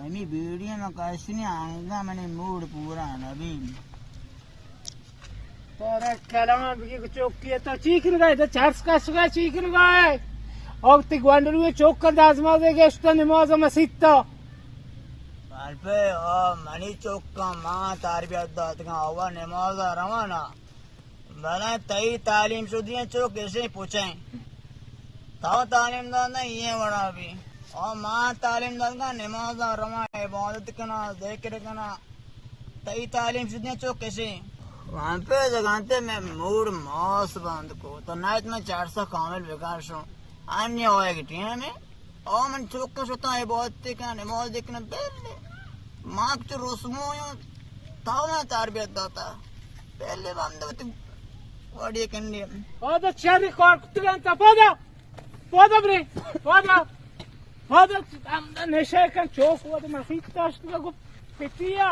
ہمے بیڑی ءَ من کشنی، انگا منی موڈ پورا نہ بی۔ ترا کلام بگی کہ چوکی ءَ تو چی کنگا ئے؟ تو چرس کشگا ئے، چی کنگا ئے؟ او تئی گونڈلو ءِ چوک ءَ دزمازے گشتہ نماز ءَ مسیت ءَ۔ من پہ آ منی چوکاں ما تربیت داتگاں، آوا نماز ءَ روانا۔ بلے تئی تعلیم شدی ایں چوک اشیں پچیں۔ تو تعلیم دات نہ ایں وڑا بی۔ او ما تعلیم داتگاں، نماز ءَ رواں، عبادت کناں، ذکر کناں۔ تئی تعلیم شدی ایں چوک اشیں۔ وان پہ جگانتے میں موڈ ماس بند کو۔ تو نایت میں چار سو کامل بکار شو۔ انی ہوئے گی ٹیم ہے۔ او من چوک شتاں عبادت کناں، نماز کناں، بلے ما چو رسمو یوں تو ما تربیت داتا۔ بلے بند وتی وڑی کنی۔ پادا چری کار کتگن تا پادا۔ پادا برے۔ پادا۔ پادا ہم نشہ کن چوک وت مسیت داشت کو پتیا۔